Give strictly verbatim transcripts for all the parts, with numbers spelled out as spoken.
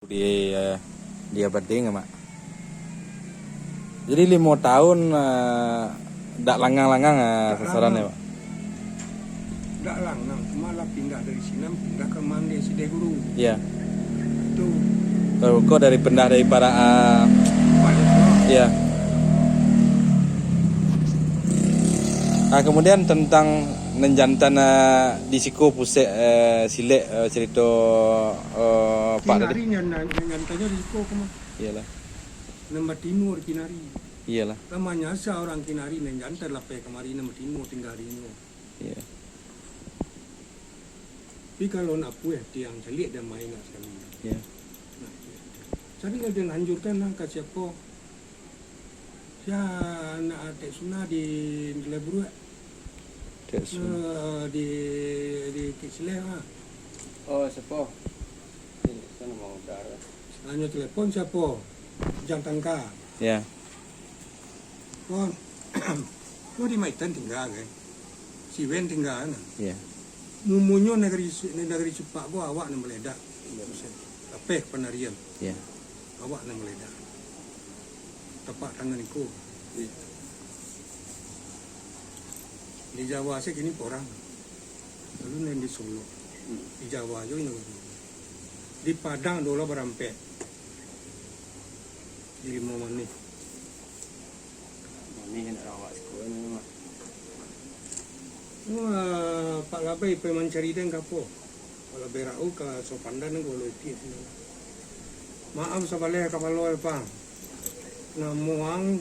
Di, eh, di Abading, Mak. Jadi limo tahun, eh, dak langang-langang, eh, sasaran, Mak. Dak langang, cuma lah pindah dari sinan, pindah ka Mandeh Sideh Guru. Iya. Tu. Kok dari pindah dari para, eh, iya. Ah, kemudian tentang nan jantan, eh, di siko pusek, eh, silek, eh, cerito, eh, Pak tadi. Kinari nan, nan, nan jantan di siko ko mah. Iyolah. Nan batino di Kinari. Iyolah. Lah manyasa urang Kinari nan jantan lapeh kamari nan batino tingga di inyo. Iya. Tapi kalau nak pueh tiang caliak dan main nak sakali. Iya. Nah, iya. Cari lah dan anjurkan lah ka siapo. Sia anak Tek Suna di Nilai Buruak. Tek Suna. Eh, di, di Kik Sileh, ah. Oh, siapo? Eh, siapo nama udara? Hanyo telepon siapo? Jang Tangka. Ya. Oh, lo di Maitan tingga, kan? Si Wen tingga, kan? Ya. Mumunyo nagari, nagari Cupak ko awak nan maledak. Iya. Lapeh panarian. Ya. Awak nan maledak. Tapak tangan iko. Iya. Di Jawa se kini porang. Lalu nan di Solo. Hmm. Di Jawa jo inyo. Di Padang dulu barampek. Di Limau Manih. Manih nak rawak siko ni, Mak. Wah, Pak Labai pai mancari den ka apo? Kalau berau ka Sopandan, kalau itu, ya, sini. Maaf sabaleh kapalo, ya, Pang. Namo ang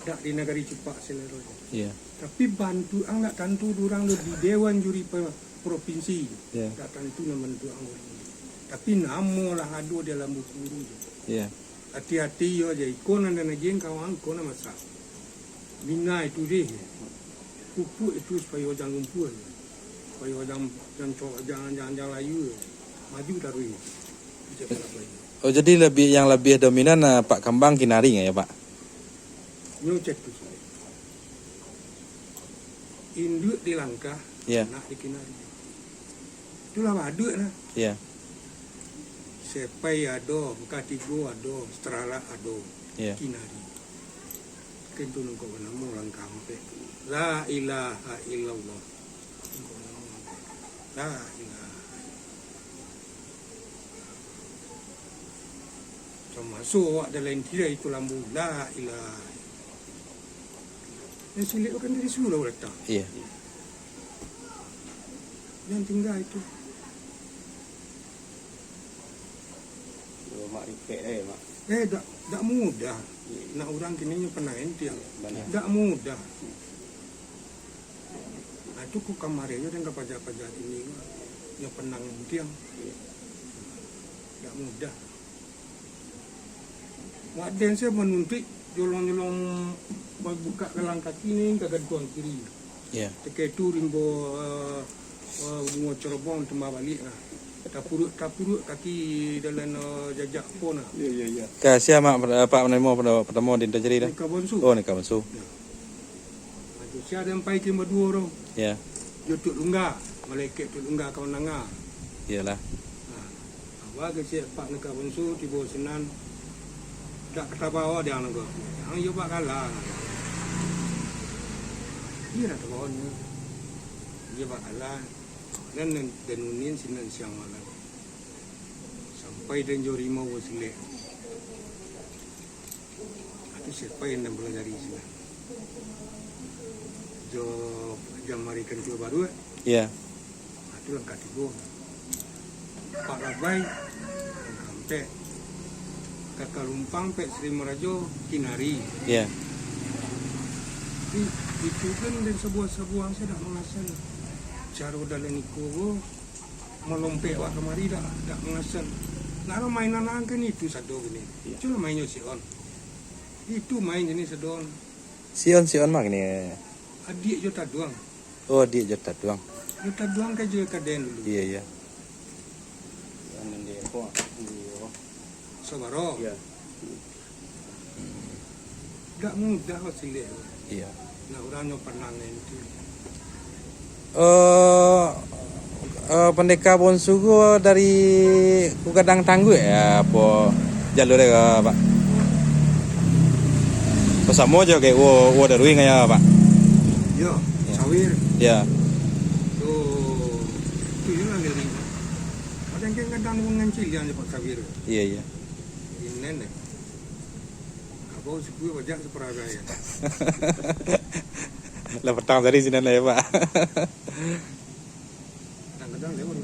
dak di Nagari Cupak selero. Iya. Tapi bantu ang dak tantu urang lo di Dewan Juri Pe-, Provinsi. Iya. Dak tantu nan bantu ang urang. Tapi namo lah ado di dalam buku tu. Iya. Ati-ati yo je, iko nan den agiah ka ang, iko nan masak. Bina itu deh. Pupuk itu supayo jan lumpua. Supayo jan, jan co-, jan, jan, jan layu. Maju taruih. Cak Pak Labai. Oh, jadi lebih, yang lebih dominan, eh, Pak Kambang Kinari ya, Pak? Nyo cek tu. Induak di Langkah, iya, anak di Kinari. Itulah baduak lah. Iya. Sepai ado, Katigo ado, Setralak ado, iya, Kinari. Kan tu nangko banamo Langkah Ampek. La ilaha illallah. Nangko banamo Ampek. La ilaha illallah. Tamaso awak dalam tirai tu lambu. La ilaha. Nan silek tu kan dari surau datang. Iya. Yang tinggal itu. Yo, Mak, ripek dah, ya, Mak. Eh, dak, dak mudah. Iya. Nak urang kini nyo panah entiang. Bana. Dak mudah. Nah, tu ku kamari ajo den ka paja-paja kini, nyo panah entiang. Iya. Dak mudah. Wak den se manuntuik jolong-jolong babukak galang kaki ni ka gantuang kiri. Iya. Takah tu rimbo, eh, eh, bungo corobong tambah baliak lah. Tapuruak-tapuruak kaki dalam, eh, jajak po nah. Iya, iya, iya. Ka sia, Mak, Pak manimo pata-, patamo di Intan Jari tu? Nika Bonsu. Oh, Nika Bonsu. Ya. Nah, tu sia den pai kin baduo tu. Ya. Jo Tuk Lungga, malaikat Tuk Lungga ka mananga. Iyolah. Nah, awak kecek Pak Nika Bonsu tibo sinan. Dak ka tabawa dek ang ko. Ang iyo bak kalah. Iyo dak tabawa nyo. Iyo bak kalah. Dan, dan unin sinan siang malam. Sampai den jo rimau basilek. Itu siapa yang den pelajari sinan? Jo jam hari kan baru, eh? Iya. Nah, itu langkah tigo. Pak Labai, Langkah Ampek. Kaka Lumpang, Pek Sri Marajo, Kinari. Iya. Tapi itu kan den sabuah-sabuah, saya dak mangasan. Caro dalam iko ko, malompek wak kamari dak, dak mangasan. Nak mainan angkan itu sado gini. Iya. Itu mainnyo si On. Itu main jenis sado On. Si On, si On mah gini. Adiak jo Taduang. Oh, adiak jo Taduang. Jo Taduang kan jo Kaden dulu. Iya, iya. Yang di apa? Di apa? Sabaro. Iya. Dak mudah lah silek. Iya. Nak urang nyo panang nanti. Eh, Eh, Pandeka Pohon Sugo dari Kugadang Tangguh ya, apo jalur dia, Pak? Basamo jo kayak wo, wo darui ngaya, Pak? Yo, Ya. Sawir. Ya. Tu, tu je lah lirik. Kadang-kadang dengan cilian je, Pak, Sawir. Iya, iya. Inen deh. Abang suku banyak seperagai ya. Lah petang tadi sinan lah ya, Pak. Kadang-kadang lewat